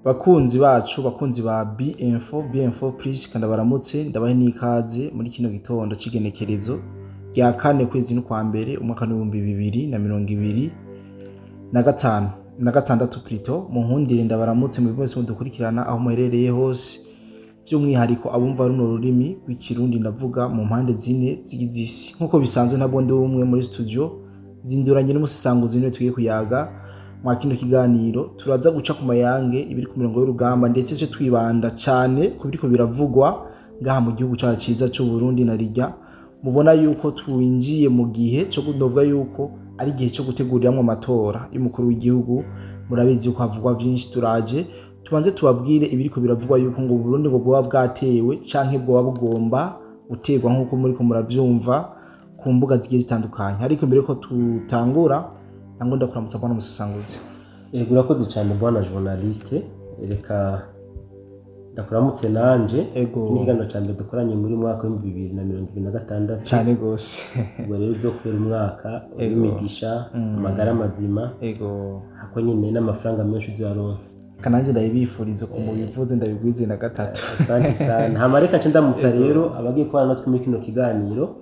Bakunzi bacu, bakunzi ba B-Info, B-Info Plus, kandi baramutse, ndabahe n'ikaze muri kino gitondo c'igenekerezo rya 4 kwezi n'ukwa mbere umwaka w'2025, na gatandatu plutôt. Mu nkundire ndabaramutse mu mwese mudukurikirana aho muherereye hose, by'umwihariko abumva runo rurimi rw'Ikirundi, ndavuga mu mpande zine zigize isi. Nk'uko bisanzwe, ntabwo ndi umwe muri studio, zinduranye n'umusisanguzi niwe tugiye kuyaga mwa kino kiganiro. Turaza guca ku mayange ibiri ku mirongo y'urugamba, ndetse ce twibanda cyane ku biriko biravugwa ngaha mu gihugu cyacu ciza cy'u Burundi, na rirya mubona yuko twinjiye mu gihe cyo kudovuga yuko ari igihe cyo guteguriramwo amatora y'umukuru w'igihugu. Murabizi yuko havugwa vyinshi. Turaje tubanze tubabwire ibiriko biravugwa yuko ngo Burundi ngo bwoba bwatewe canke bwoba bugomba guterwa, nk'uko muriko muravyumva ku mbuga zigiye zitandukanye. Ariko mbere ko tutangura, ntango ndakuramutsa, bwana musesanguzi. Yego, urakoze cyane, bwana journaliste. Reka ndakuramutse nanje. Ego. Iki ni ikiganiro cya mbere dukoranye muri mwaka w'2026. Cyane gose. Ubwo rero uzo kubera umwaka w'imigisha, amagara mazima, hako nyine n'amafaranga menshi uzaronka. Kananje ndabibifuriza ko mubivuze ndabigwize na gatatu. Asante sana. Hama reka nce ndamutsa rero abagiye kubana natwe muri kino kiganiro.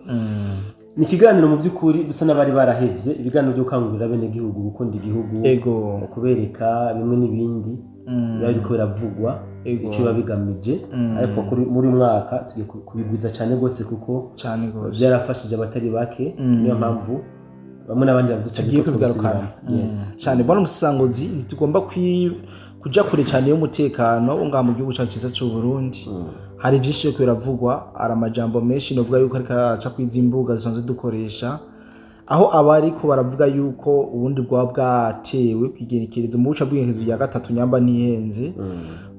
Ni ikiganiro mu by'ukuri dusa n'abari barahevye, ibiganiro byo gukangurira bene gihugu gukunda igihugu, kubereka bimwe n'ibindi biba biriko biravugwa, icyo biba bigamije. Ariko muri uyu mwaka tugiye kubigwiza cyane rwose, kuko cyane gose byarafashije abatari bake. Niyo mpamvu bamwe n'abandi badusabye tugiye ko kubigarukana. twobisubiramo. Yes. Cyane, bwana musesanguzi. Ntitugomba kuja kure cyane y'umutekano wo ngaha mu gihugu cyacu cyiza cy'u Burundi. Hari vyinshi biriko biravugwa, hari amajambo menshi novuga yuko ariko araca kwizi mbuga dusanzwe dukoresha, aho abariko baravuga yuko ubundi bwaba bwatewe kw'igenekerezo mu buca bw'igenekerezo rya 3, nyamba ntihenze,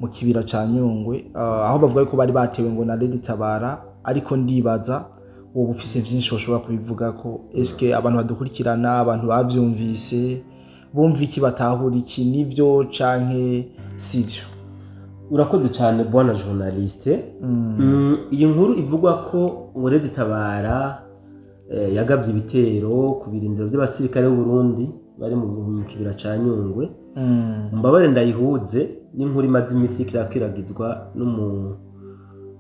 mu kibira ca Nyungwe, aho bavuga yuko bari batewe ngo na Lady Tabara. Ariko ndibaza wowe ufise vyinshi woshobora kubivugako. Eske abantu badukurikirana, abantu bavyumvise, bumva iki, batahura iki? Nivyo canke sivyo? Urakoze cyane, bwana journaliste. Iyi nkuru ivugwa ko ngo Red Tabara yagabye ibitero ku birindiro by'abasirikare b'u Burundi bari mu kibira ca Nyungwe, mbabare ndayihuze n'inkuru imaze iminsi irakwiragizwa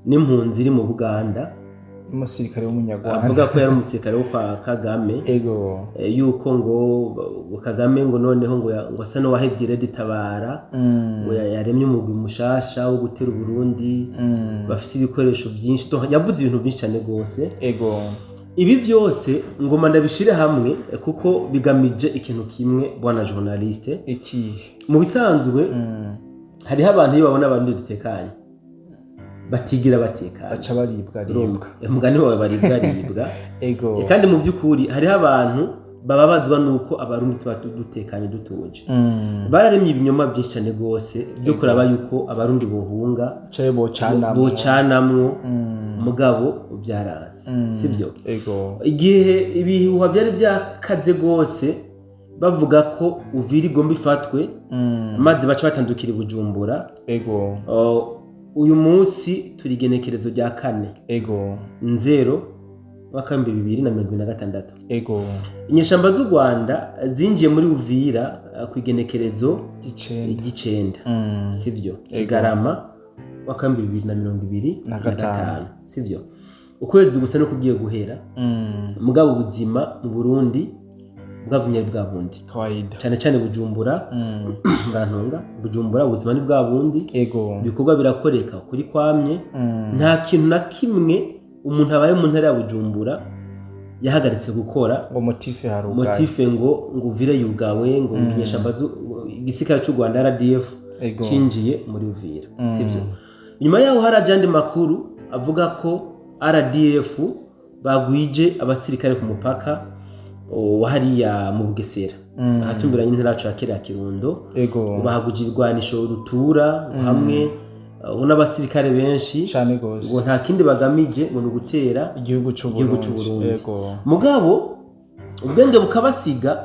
n'impunzi iri mu Buganda, umusirikare w'Umunyarwanda, avuga ko yari umusirikare wo kwa Kagame, yuko ngo Kagame ngo noneho ngo asa n'uwahevye Red Tabara, ngo yaremye umugwi mushasha wo gutera Uburundi, bafise ibikoresho byinshi. Donc, yavuze ibintu byinshi cyane rwose. Ibi byose ngoma ndabishire hamwe, kuko bigamije ikintu kimwe, bwana journaliste. Ikihe? Mu bisanzwe hariho abantu iyo babona abantu dutekanye batigira batekanye, baca baribwa ribwa. Umugani wawe, baribwa ribwa. Kandi mu by'ukuri hariho abantu bababazwa nuko Abarundi tuba dutekanye, dutuje. Bararemye ibinyoma byinshi cyane rwose byo kuraba yuko Abarundi bohunga, caye bocanamwo, bocanamwo. Mugabo byaranze, sibyo? Ego. Igihe ibihuha byari byakaze rwose bavuga ko Uvira igomba ifatwe, maze baca batandukira i Bujumbura. Uyu munsi turi igenekerezo rya 4 Nzero mwaka w'2026. Inyeshamba z'u Rwanda zinjiye muri Uvira ku igenekerezo 9 ry'9, sivyo? Ego. Kigarama mwaka w'2025, sivyo? Ukwezi gusa no kugiye guhera. Mugabo ubuzima mu Burundi bwagumye ari bwa bundi. Kawaida. Cyane cyane Bujumbura. Murantunga, Bujumbura ubuzima ni bwa bundi. Ibikorwa birakoreka kuri kwamye. Nta kintu na kimwe umuntu abaye mu ntara ya Bujumbura yahagaritse gukora. Ngo motif harugaye. Motif ngo Uvira yugawe, ngo inyeshamba igisirikare cy'u Rwanda RDF cinjiye muri Uvira, sivyo? Nyuma yaho haraje andi makuru avuga ko RDF bagwije abasirikare ku mupaka wa hariya mu Bugesera, ahatumberanye intara yacu ya kera ya Kirundo. Bahaguje ibigwanisho rutura hamwe n'abasirikare benshi. Cane gose. Ngo nta kindi bagamije, ngo ni ugutera igihugu c'u igihugu Burundi. c'u Burundi. Mugabo ubwenge bukabasiga,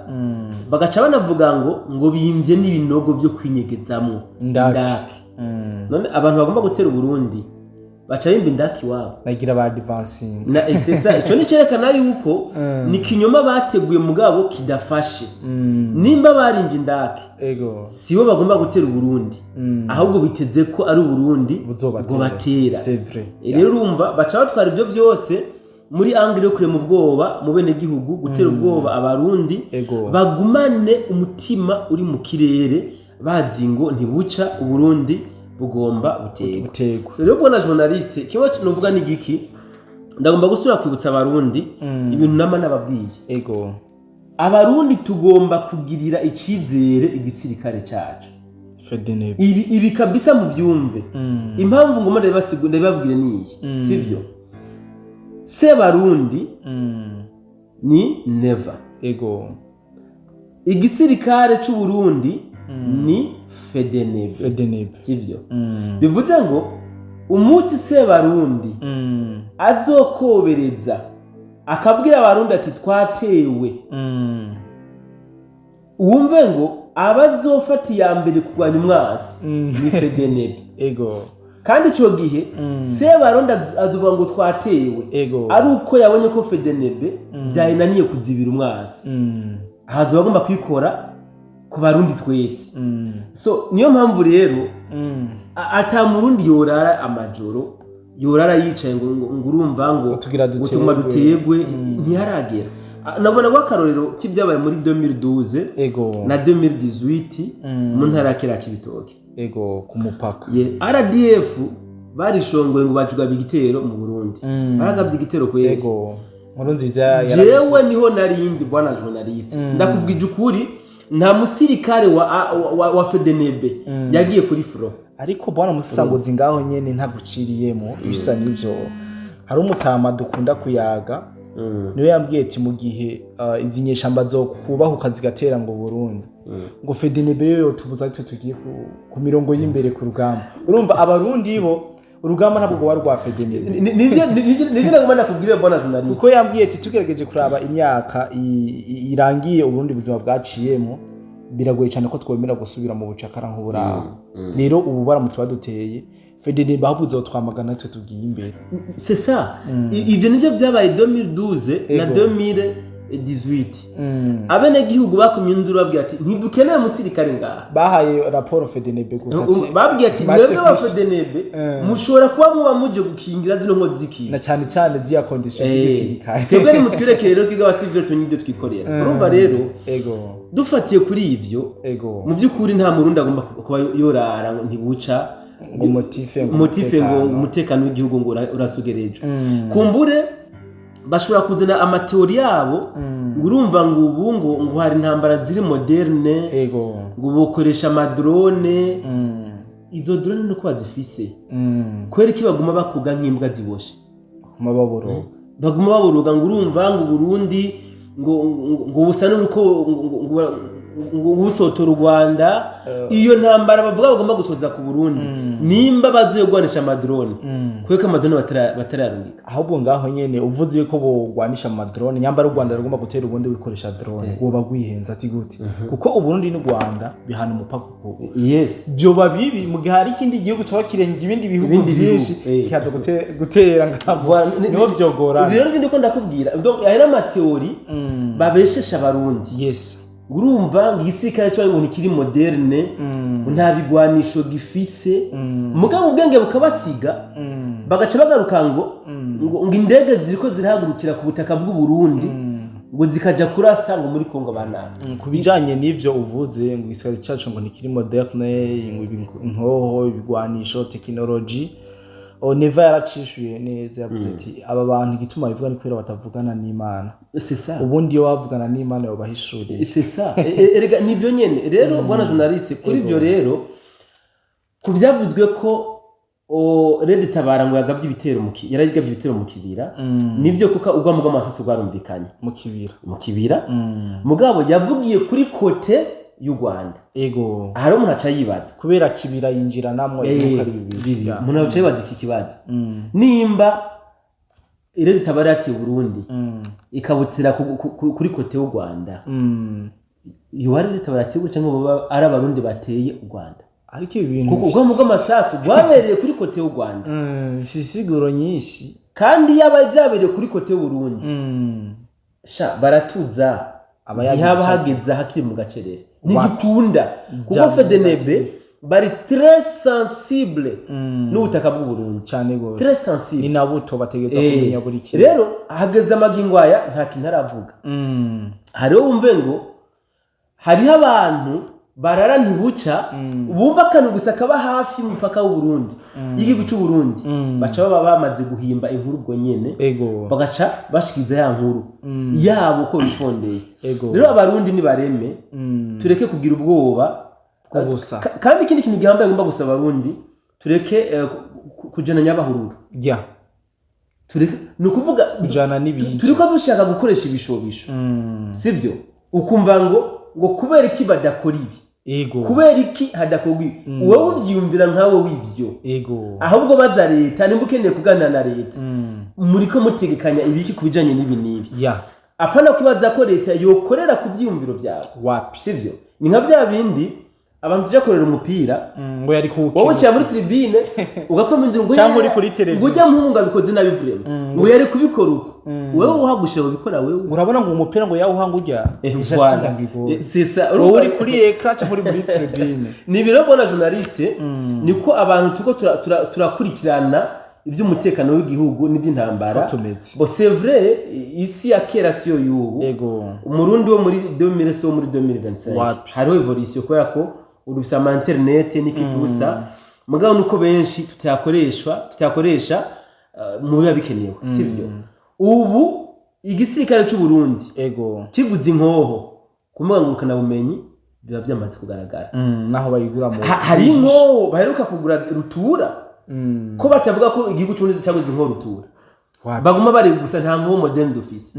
bagaca banavuga ngo bimvye n'ibinogo vyo kwinyegezamwo. Indake. Indake. None abantu bagomba gutera Uburundi Baca bimba indaki iwabo. Bagira ba advancing. Na c'est ça, ico ni cerekana yuko ni kinyoma bateguye mugabo kidafashe. Nimba barimbye indake, sibo bagomba gutera Uburundi, ahubwo biteze ko ari Uburundi buzobatera. Bwobatera. C'est vrai. Rero urumva baca batwara ibyo byose muri angle yo kurema ubwoba mu bene gihugu, gutera ubwoba Abarundi, bagumane umutima uri mu kirere, bazi ngo ntibuca Uburundi bugomba buterwa. Buterwa. So rero bwana journaliste, kimwe novuga ni giki? Ndagomba gusubira kwibutsa Abarundi ibintu nama nababwiye. Abarundi tugomba kugirira icyizere igisirikare cyacu. FDNB. Ibi kabisa mubyumve. Impamvu ngoma ndabibabwire niyi, sivyo? Sebarundi ni Neva. Igisirikare cy'u Burundi ni FDNB. FDNB. Sivyo? Bivuze ngo umunsi Sebarundi azokobereza akabwira Abarundi ati twatewe, wumve ngo abazofata iya mbere kurwanya umwasi ni FDNB. Kandi ico gihe Sebarundi azovuga ngo twatewe ari uko yabonye ko FDNB byayinaniye kuzibira umwasi, ahazoba agomba kwikora ku Barundi twese. So niyo mpamvu rero ata Murundi yorara amajoro, yorara yicaye ngo urumva ngo tugira ngo tuguma dutegwe. Dutegwe, ntiharagera. Nabona ko akarorero k'ibyabaye muri 2012 na 2018 mu ntara ya Kera Cibitoke. Ego, ku mupaka. RDF barishongoye ngo bajugaba igitero mu Burundi. Baragabye igitero kweri. Ego, nkuru nziza. Jewe niho narindi, bwana journaliste, ndakubwije ukuri, nta musirikare wa FDNB yagiye kuri front. Ariko bwana Musasangozi, ngaho nyene ntaguciriyemo, ibisa n'ivyo hari umutama dukunda kuyaga, niwe yambwiye ati mu gihe izi nyeshamba zo kubahuka zigatera ngo Burundi, ngo FDNB yo yotubuza, ariko tugiye ku mirongo y'imbere ku rugamba. Urumva Abarundi bo urugamba ntabwo rwaba rwa FDNB. Nivyo nagomba nakubwire, bwana journaliste. Kuko yambwiye ati tugerageje kuraba imyaka irangiye Uburundi buzima bwaciyemo, biragoye cyane ko twemera gusubira mu bucakara nk'uburaho. Rero ubu baramutse baduteye, FDNB ahubwo izotwamagana, twe tugiye imbere. C'est ça. Ivyo nivyo vyabaye 2012 na 2018. Abenegihugu bakumye induru babwira ati ntidukeneye umusirikare ngaha. Bahaye raporo FDNB gusa ati Babwiye ati mace mwebwe ba kwisha. FDNB mushobora kuba muba muje gukingira zino nkozi z'ikibi Na cyane cyane ziya condition z'igisirikare. Twebwe nimutwirekere rero twiga abasivile, tumenye ibyo twikorera. Urumva rero, dufatiye kuri ivyo, mu by'ukuri nta Murundi agomba kuba yorara ngo ntibuca, ngo motif ngo motif ngo umutekano. Umutekano w'igihugu ngo urasugerejwe. Kumbure bashobora kuzana ama théories yabo, ngo urumva ngo ubu ngo hari intambara ziri moderne, ngo bokoresha ama drone. Izo drone nuko bazifise, kubera iki baguma bakuga nk'imbwa ziboshe? Kuma baboroga. Baguma baboroga ngo urumva ngo Burundi ngo busa n'uruko ngo busotora u Rwanda. Iyo ntambara bavuga bagomba gusoza ku Burundi, nimba baziye guhanisha ama drone, kubera ko ama drone batararungika. Ahubwo ngaho nyene uvuze yuko bogwanisha ama drone, nyambara u Rwanda rugomba gutera ubundi bikoresha drone, woba gwihenza ati gute? Kuko Uburundi n'u Rwanda bihana umupaka uko. Vyoba bibi mu gihe hari ikindi gihugu coba kirenga ibindi bihugu Ibindi byinshi bihugu, eh. kikaza gutera ngabo, niho vyogorana. Rero ndiko ndakubwira, donc aya ni ama théories babeshesha Abarundi. Urumva ngo igisirikare cyo ngo ntikiri moderne, ngo nta bigwanisho gifise, mugabo ubwenge bukabasiga, bagaca bagaruka ngo indege ziriko zirahagurukira ku butaka bw'u Burundi, ngo zikaja kurasa ngo muri Kongo banaka. Ku bijanye n'ivyo uvuze ngo igisirikare cacu ngo ntikiri moderne, ngo inkoho, ibigwanisho, technology, Neva yaracishuye neza, yavuze ati aba bantu igituma bivuga ni kubera batavugana n'Imana. C'est ça. Ubundi iyo bavugana n'Imana yobahishuriye. C'est ça. Erega nibyo nyene rero, bwana journaliste. Kuri ibyo rero, ku byavuzwe ko Red Tabara ngo yagabye ibitero mu yaragabye ibitero mu Kibira, nibyo, kuko urwamo rw'amasasu rwarumvikanye. Mu Kibira. Mu Kibira. Mugabo yavugiye kuri côté y'u Rwanda. Hari umuntu aca yibaza. Kubera Kibira yinjiranamwo ibihugu ari bibiri. Umuntu aca yibaza iki kibazo: nimba Red Tabara yatiye Burundi ikabutira kuri côté y'u Rwanda, iyo ari Red Tabara yatewe cyangwa baba ari Abarundi bateye u Rwanda? Ariko ibi bintu Kuko urwamo rw'amasasu rwabereye kuri côté y'u Rwanda. Bifise insiguro nyinshi. Kandi yaba byabereye kuri côté y'u Burundi, sha baratuza. Aba yagize Ntihaba ishavu. hageze hakiri mu gacerere. Wapi. Ntigikunda kuko FDNB bari très sensible n'ubutaka bw'u Burundi. Cyane gose. Très sensible. Ni na buto, bategereza kumenya buri kintu. Rero hageze amagingo aya nta kintu aravuga. Hariho wumve ngo hariho abantu barara ntibuca, bumva akantu gusa kaba hafi y'umupaka w'u Burundi, y'igihugu cy'u Burundi, baca baba bamaze guhimba inkuru ubwo nyene, bagaca bashikiriza ya nkuru yabo uko bifondeye. Rero Abarundi nibareme, tureke kugira ubwoba bw'ubusa. Kandi ikindi kintu gihambaye ngomba gusaba Abarundi, tureke kujana nyabahururu. Tureke, ni ukuvuga Kujana n'ibiki. Turiko dushaka gukoresha ibishobisho, sibyo? Ukumva ngo kubera iki badakora ibi, kubera iki hadakorwa ibi, wowe ubyiyumvira nkawe w'ivyo. Ahubwo baza leta nimba ukeneye kuganira na leta, muriko mutegekanya ibiki ku bijanye n'ibi n'ibi? Apana kwibaza ko leta yokorera ku vyiyumviro vyawe. Wapi. Sivyo? Ni nka vya bindi abantu tuja kurera umupira, Ngo yari kuwukina. Wowe uciye muri tribune ugakoma induru ngo Cyangwa uri kuri televiziyo. Ngo ujya muhungu abikoze nabi vraiment, ngo yari kubikora uko, wewe uhagushe ubikora wewe. Urabona ngo umupira ngo yawuhanga ujya ishatsinda Voilà. ngo igore. C'est ça. Wowe uri kuri écran cyangwa uri muri tribune. Ni ibiro bona journaliste, niko abantu tuko turakurikirana iby'umutekano w'igihugu n'iby'intambara. Batumetse. Bon, c'est vrai, isi ya kera siyo y'ubu. Umurundi wo muri 2000 si wo muri 2025. Wapi. Hariho évolution kubera ko ubu dufise ama internet n'ikitusa, mugabo nuko benshi tutayakoresha mu biba bikenewe, sivyo? Ubu igisirikare cy'u Burundi kiguze inkoho ku mbuga ngurukanabumenyi, biba byamaze kugaragara. Naho bayigura mu Hari inkoho baheruka kugura rutura, ko batavuga ko igihugu cy'u Burundi cyaguze inkoho rutura? Wapi. Baguma bari gusa nta nkoho moderne dufise.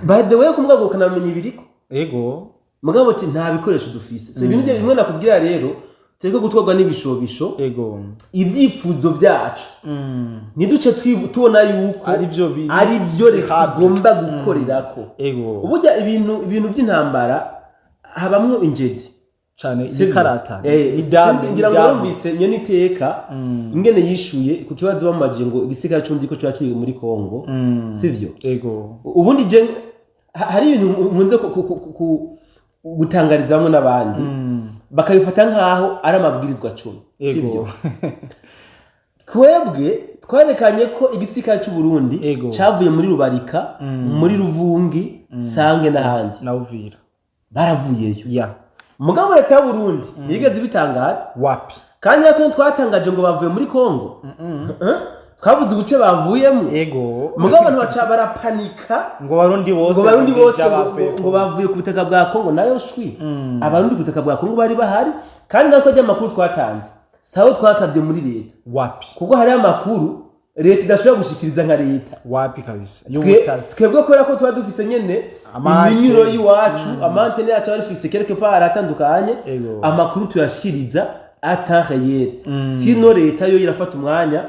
By the way, ku mbuga ngurukanabumenyi biriko, mugabo ati nta bikoresho dufise. So ibintu bimwe nakubwira rero, tureke gutwarwa n'ibishobisho, ibyifuzo byacu, ntiduce tubona yuko ari byo biri ari byo leta igomba gukorerako. Uburya ibintu by'intambara habamwo injedi. Cyane. Sivyo? Ikarata ni dame. Sinzi, ngira ngo wumvise nyene iteka ingene yishuye ku kibazo bamubajije ngo igisirikare c'Uburundi ko coba kiri muri Kongo, sivyo? Ego. Ubundi je hari ibintu nkunze gutangariza bamwe n'abandi, bakabifata nk'aho ari amabwirizwa 10, sivyo? Twebwe twarekanye ko igisirikare c'u Burundi cavuye muri Rubarika, muri Ruvungi, Sange n'ahandi. Na Uvira. Baravuyeyo. Mugabo leta y'u Burundi ntiyigeze ibitangaza. Wapi. Kandi natwe twatangaje ngo bavuye muri Kongo. Eh? Twabuze ubuce bavuyemo. Mugabo abantu baca barapanika. Ngo Barundi bose Ngo Barundi bose deja bavuye. Ngo bavuye ku butaka bwa Kongo. Nayo shwi, Abarundi ku butaka bwa Kongo bari bahari, kandi natwe ajya amakuru twatanze sawo twasabye muri leta. Wapi. Kuko hariho amakuru leta idashobora gushikiriza nka leta. Wapi kabisa, y'ubutasi. Twebwe kubera ko tuba dufise nyene Ama antenne. iminyuro y'iwacu, ama antenne yacu aba arifise quelque part atandukanye, amakuru tuyashikiriza à temps réel. Sino leta yo irafata umwanya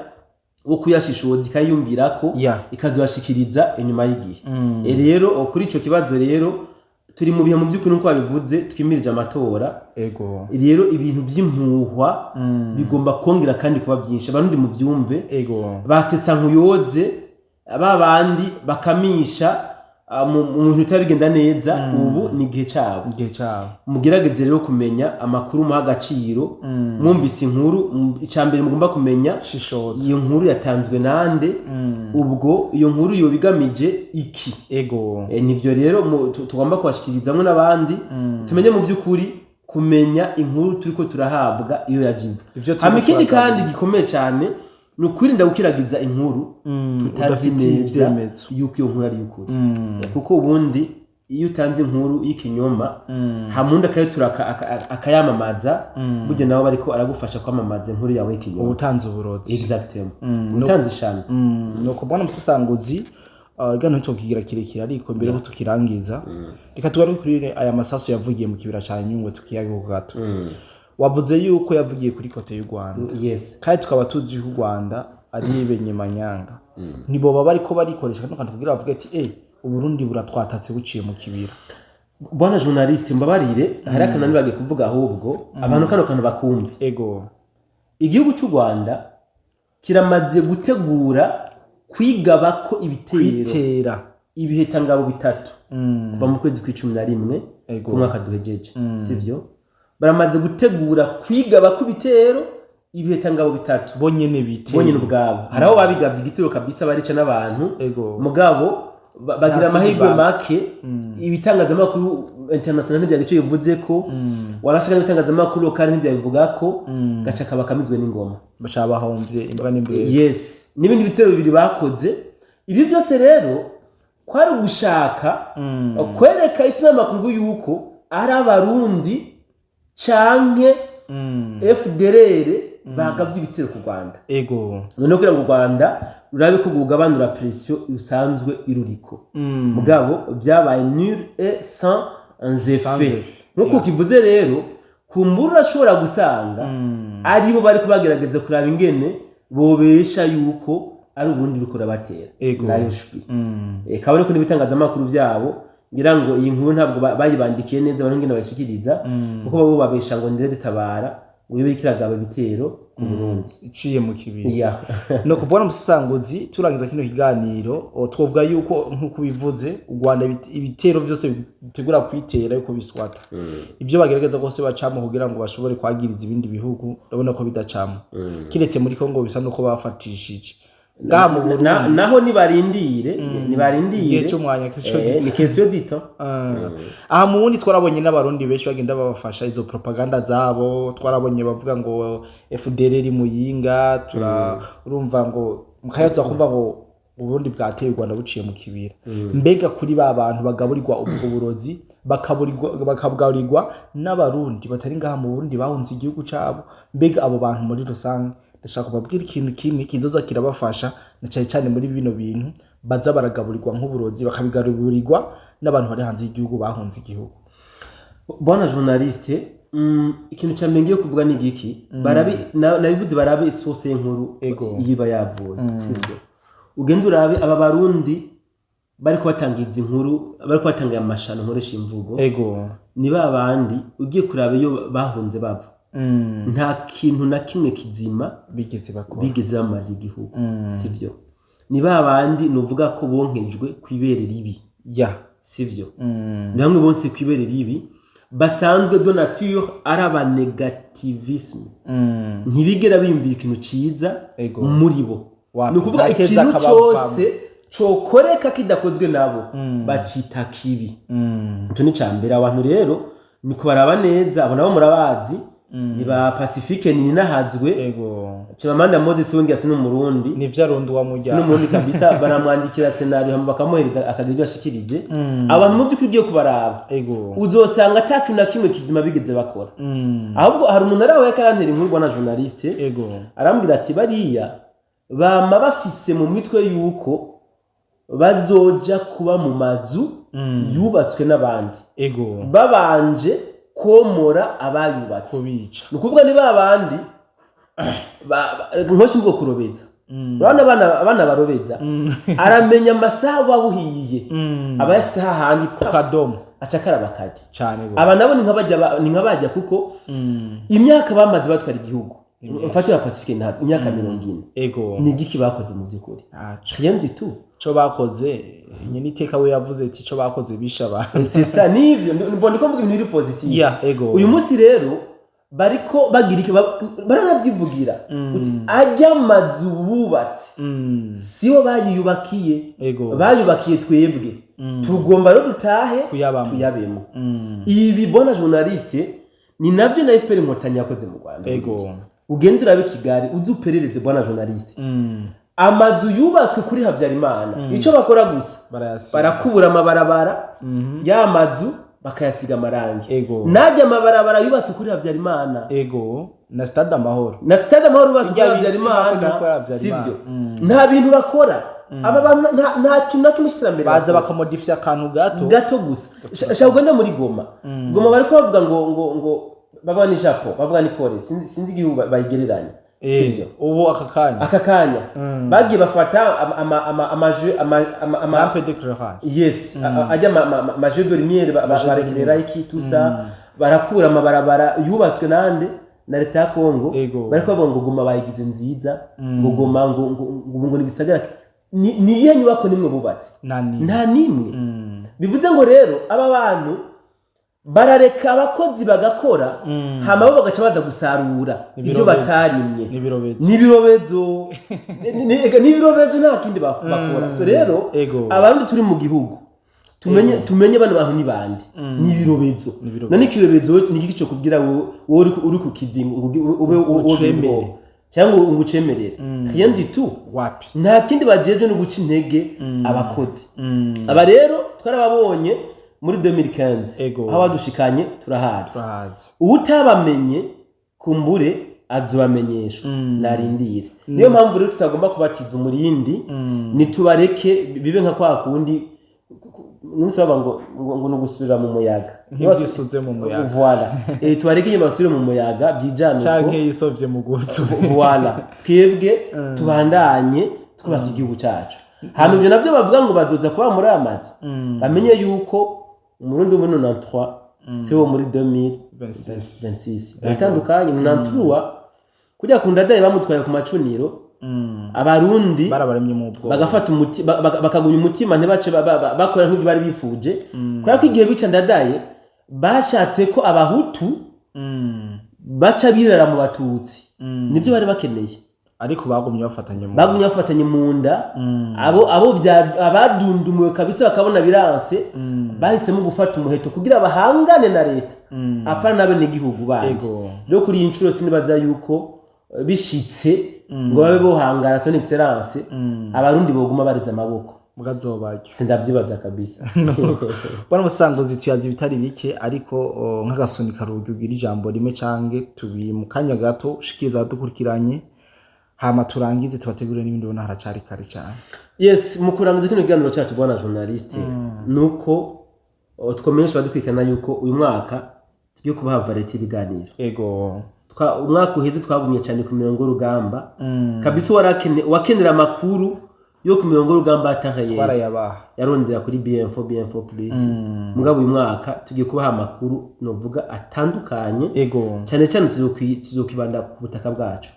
wo kuyashishoza, ikayumvirako, ikazibashikiriza inyuma y'igihe. Rero kuri ico kibazo rero, turi mu bihe mu by'ukuri nk'uko babivuze twimirije amatora. Rero ibintu by'impuhwa bigomba kongera kandi kuba byinshi, Abarundi muvyumve. Basesa nkuyoze ba bandi bakamisha mu bintu bitaba bigenda neza, ubu ni igihe cyabo. Igihe cyabo. Mugerageze rero kumenya amakuru, muha agaciro. Mwumvise inkuru, icya mbere mugomba kumenya, shishoza. Iyo nkuru yatanzwe nande? Ubwo iyo nkuru yoba igamije iki? Nivyo rero tugomba kubashikirizamwo n'abandi, tumenye mu by'ukuri kumenya inkuru turiko turahabwa iyo yajiva. Ivyo turiko Hama ikindi turaganira. kandi gikomeye cyane ni ukwirinda gukiragiza inkuru tutazi Udafitiye neza ivyemezo. yuko iyo nkuru ari ukuri, kuko ubundi iyo utanze inkuru y'ikinyoma, hamundi akayitura akayamamaza, burya nawe bariko aragufasha kwamamaza inkuru yawe y'ikinyoma. Ubutanze uburozi. Exactement, utanze ishano. Nuko bwana musesanguzi, igano ntitukigira kirekire, ariko mbere ko tukirangiza, reka tugaruke kuri aya masasu yavugiye mu kibira ca Nyungwe, tukiyage gato. Wavuze yuko yavugiye kuri côté y'u Rwanda. Yes. Kandi tukaba tuzi yuko u Rwanda ari benyemanyanga, ntiboba bariko barikoresha kano kantu kugira bavuge ati Uburundi buratwatatse buciye mu kibira? Bwana journaliste, mbabarire, hari akantu bagiye kuvuga, ahubwo abantu kano kantu bakumve. Igihugu cy'u Rwanda kiramaze gutegura kwigaba ko ibitero, Kwitera. ibihetangabo bitatu kuva mu kwezi kw'11 ku mwaka duhejeje, sivyo? Baramaze gutegura kwigaba ko ibitero, ibihetangabo bitatu. Bonyene bitera. Bonyine ubwabo. Hari aho babigabye igitero kabisa, barica n'abantu. Mugabo bagira Nta amahirwe feedback. make. Ibitangazamakuru international ntibyagira icyo bivuze ko, warashaka n'ibitangazamakuru local ntibyabivuga ko, gaca kaba kamizwe n'ingoma. Baca bahomvye imbwa n'imbwebwe. Yes, n'ibindi bitero bibiri bakoze. Ibi byose rero kwari ugushaka kwereka isi n'amakungu yuko ari Abarundi canke FDLR bagavye ibitero ku Rwanda. Noneho kugira ngo u Rwanda rurabe ko rwugabanura pression isanzwe iruriko. Mugabo byabaye nul et sans Sans effet. effet. Nk'uko kivuze rero, kumbura urashobora gusanga aribo bariko bagerageza kuraba ingene bobesha yuko ari ubundi ruriko rurabatera. Nayo shwi. Kabone ko n'ibitangazamakuru byabo, ngira ngo iyi nkuru ntabwo bayibandikiye neza abantu ingene bashikiriza, kuko babo babesha ngo ndire tabara ngo ibe kiragaba ibitero ku Burundi iciye mu kibiri. No kubona umusasanguzi, turangiza kino kiganiro, twovuga yuko nk'uko bivuze, u Rwanda ibitero vyose bitegura kwitera yuko biswata ibyo bagerageza rwose bacamo kugira ngo bashobore kwagiriza ibindi bihugu, urabona ko bidacamo, kiretse muri Kongo bisa nuko bafatishije ngaha mu Burundi. Naho nibarindire, nibarindire. Igihe cy'umwanya, question du Ni question du temps. Aha mu bundi twarabonye n'Abarundi benshi bagenda babafasha izo propaganda zabo. Twarabonye bavuga ngo FDL iri Muyinga, tura urumva ngo mukayaza kumva ngo Uburundi bwateye u Rwanda buciye mu kibira. Mbega kuri ba bantu bagaburirwa ubwo burozi, bakabwaburirwa n'Abarundi batari ngaha mu Burundi, bahunze igihugu cabo, mbega abo bantu muri rusange, ndashaka kubabwira ikintu kimwe kizoza kirabafasha, na cyane cyane muri bino bintu baza baragaburirwa nk'uburozi, bakabigaburirwa n'abantu bari hanze y'igihugu, bahunze igihugu. Bwana journaliste, ikintu cya mbere ngiye kuvuga ni igiki: barabe, nabivuze, barabe isource y'inkuru yiba yavuye, sibyo? Ugende urabe aba Barundi bariko batanga izi nkuru, bariko batanga amashano, nkoresha imvugo, ni ba bandi ugiye kuraba iyo bahunze bava, nta kintu na kimwe kizima bigeze bakora, bigeze bamarira igihugu, sivyo? Ni ba bandi nuvuga ko bonkejwe kw'ibere ribi, sivyo? Ni bamwe bose kw'ibere ribi, basanzwe de nature ari abanégativisme, ntibigera biyumvira ikintu ciza muri bo. Wapi, Ni ukuvuga nta keza ikintu kabavamwo. cose cokoreka kidakozwe nabo bacita kibi. Ico ni ca mbere. Abantu rero ni kubaraba neza, abo nabo murabazi, ni ba Pacifique Nininahazwe. Chimamanda Moses wongera si n'Umurundi. Nivyo, arundi wa Si murya. n'Umurundi kabisa. Baramwandikira scénario hama bakamuhereza akagira ibyo ashikirije. Abantu mu by'ukuri ugiye kubaraba, uzosanga ata kintu na kimwe kizima bigeze bakora. Ahubwo hari umuntu ari aho yakarantera inkuru, bwana journaliste, arambwira ati bariya bama bafise mu mitwe yuko bazoja kuba mu mazu yubatswe n'abandi, babanje komora abayubatse. Kubica. Ni ukuvuga ni ba bandi nkoshi mvugo kurobeza. Urabona abana barobeza, aramenya amasaha babuhiye, aba yashyize hahandi paf, Kadomo. aca akaraba akarya. Cane gose. Aba nabo ni nk'abajya kuko imyaka bamaze batwara igihugu, mfatira Pacifique ntazi imyaka 40, ni igiki bakoze mu by'ukuri? Ntaco. Rien du tout. Ico bakoze nyene, iteka we yavuze ati ico bakoze bishe abantu. C'est ça, nivyo mbona ko mvuga ibintu biri positif. Yeah, ego. Uyu munsi rero bariko bagira iki? Baranavyivugira uti ajya amazu bubatse sibo bayiyubakiye, bayubakiye twebwe, tugomba rero dutahe Kuyabamwo. tuyabemo. Ibi, bwana journaliste, ni navyo na FPR Inkotanyi yakoze mu Rwanda. Ugende urabe Kigali, uze uperereze, bwana journaliste, amazu yubatswe kuri Habyarimana, ico bakora gusa Barayasiga. barakubura amabarabara ya mazu, bakayasiga amarangi. Najya amabarabara yubatswe kuri Habyarimana, Na Stade Amahoro. Na Stade Amahoro yubatswe kuri Irya bishima ko Habyarimana, kuri Habyarimana. Sivyo? Nta bintu bakora aba bantu, nta kintu na kimwe cy'iterambere Baza bakora. bakamodifya akantu gato. Gato gusa. Shaka ugende muri Goma. Goma bariko bavuga ngo bavuga ni Japon, bavuga ni Corée, sinzi igihugu bayigereranya. Sivyo? Ubu aka kanya. Aka kanya bagiye bafata ama Lampe d'éclairage. Yes, ajya ama jeux de lumière, Jeux de barekerera iki tusa, barakura amabarabara yubatswe nande? Na leta ya Kongo. Bariko bavuga ngo Goma bayigize nziza, ngo Goma ngo ni igisagara, ni iyihe nyubako nimwe bubatse? Nani? Nta nimwe. Bivuze ngo rero aba bantu barareka abakozi bagakora, hama bo bagaca baza gusarura ibyo N'ibirobezo. batarimye. N'ibirobezo. N'ibirobezo. Ega, n'ibirobezo, nta kindi bakora. So rero abarundi turi mu gihugu, tumenye bano bantu ni bande, ni ibirobezo. N'ibirobezo. None ikirobezo ni igiki cyo kubwira wowe uri ku kivi ngo ube Ucemere. cyangwa ngo ucemerere? Rien du tout. Wapi. Nta kindi bajejwe no guca intege abakozi. Aba rero twarababonye muri 2015. Aho badushikanye turahazi. Turahazi. Utabamenye kumbure azobamenyeshwa, narindire. Niyo mpamvu rero tutagomba kubatiza umurindi, nitubareke bibe nka kwa kundi umunsi baba ngo ni ugusubira mu muyaga. Nk'ibyisuze mu muyaga. Voilà, tubareke inyuma basubire mu muyaga, byijane uko. Canke yisovye mu gutu. Voilà, twebwe tubandanye twubaka igihugu cyacu. Hama ibyo nabyo bavuga ngo bazoza kuba muri aya mazu, bamenye yuko Umurundi wo muri 93 si wo muri 26. 2026, biratandukanye. 93 kujya ku Ndadaye bamutwaye ku macuniro, Abarundi barabaremye mu bwoba. Bagafata umuti, bakagumya umutima, ntibace bakora nk'ibyo bari bifuje, kubera ko igihe bica Ndadaye bashatse ko Abahutu baca birara mu Batutsi, nibyo bari bakeneye. Ariko bagumye bafatanye mu Bagumye bafatanye mu nda. Abo abadundumuwe kabisa bakabona biranse, bahisemo gufata umuheto kugira bahangane na leta, apana n'abenegihugu bandi. Rero kuri iyi nshuro sinibaza yuko bishitse ngo babe bohangana, son excellence, Abarundi boguma bareze amaboko. Bwazobarya. Sindavyibaza kabisa. Bwana Musanguzi, tuyazi ibitari bike, ariko nk'agasunika rugi, ugira ijambo rimwe canke tubiri mu kanya gato ushikiriza abadukurikiranye, hama turangize tubategurire n'ibindi. Ubona haracari kare cyane. Yes, mu kurangiza kino kiganiro cyacu, bwana journaliste, nuko twomenyesha abadukurikirana yuko uyu mwaka tugiye kubaha variété y'ibiganiro. Umwaka uheze twagumye cyane ku mirongo y'urugamba kabisa. Wakenera amakuru yo ku mirongo y'urugamba ataheye, twarayabaha. Yarondera kuri BM4, BM4 plus. Mugabo uyu mwaka tugiye kubaha amakuru novuga atandukanye, cyane cyane tuzokwibanda ku butaka bwacu.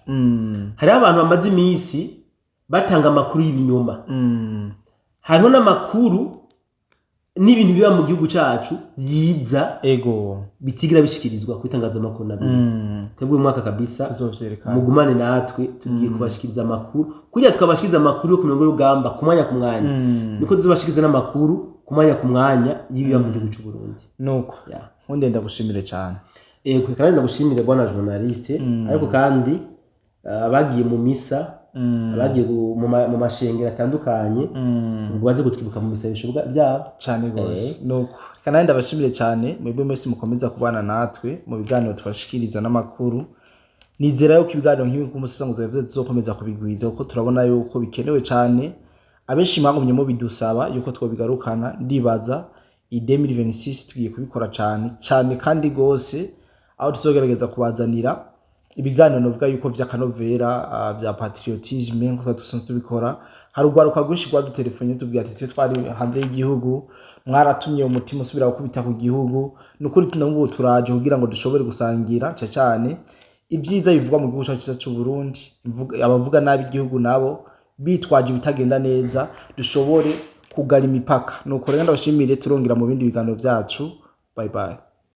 Hariho abantu bamaze iminsi batanga amakuru y'ibinyoma. Hariho n'amakuru n'ibintu biba mu gihugu cyacu byiza bitigira bishikirizwa ku itangazamakuru na bimwe. Twebwe uyu mwaka kabisa tuzovyerekana. Mugumane natwe, tugiye kubashikiriza amakuru. Kugira twabashikiriza amakuru yo ku mirongo y'urugamba ku mwanya ku mwanya, niko tuzobashikiriza n'amakuru ku mwanya ku mwanya y'ibiba mu gihugu cy'u Burundi. Nuko nkunde ndagushimire cyane. Yego, kandi ndagushimire bwana journaliste. Ariko kandi abagiye mu misa, abagiye mu mashengero atandukanye, ngo baze kutwibuka mu bisabisho byabo. Cyane gose. Nuko reka nanjye ndabashimire cyane mwebwe mwese mukomeza kubana natwe mu biganiro tubashikiriza n'amakuru. Nizera yuko ibiganiro nk'ibi nk'umusesanguzi yavuze tuzokomeza kubigwiza, kuko turabona yuko bikenewe cyane. Abenshi mwagumye mubidusaba yuko twobigarukana. Ndibaza iyi 2026 tugiye kubikora cyane cyane kandi gose, aho tuzogerageza kubazanira ibiganiro novuga yuko vy'akanovera, vya patriotisme, nkuko twari dusanzwe tubikora. Hari urwaruka rwinshi rwadutelefone tubwira ati: "Twe twari hanze y'igihugu, mwaratumye umutima usubira gukubita ku gihugu." Ni ukuri, n'ubu turaje kugira ngo dushobore gusangira cane cane ibyiza bivugwa mu gihugu cyacu cyiza cy'u Burundi. Abavuga nabi igihugu nabo bitwaje ibitagenda neza, dushobore kugara imipaka. Nuko rero ndabashimire, turongera mu bindi biganiro vyacu. Bye bye.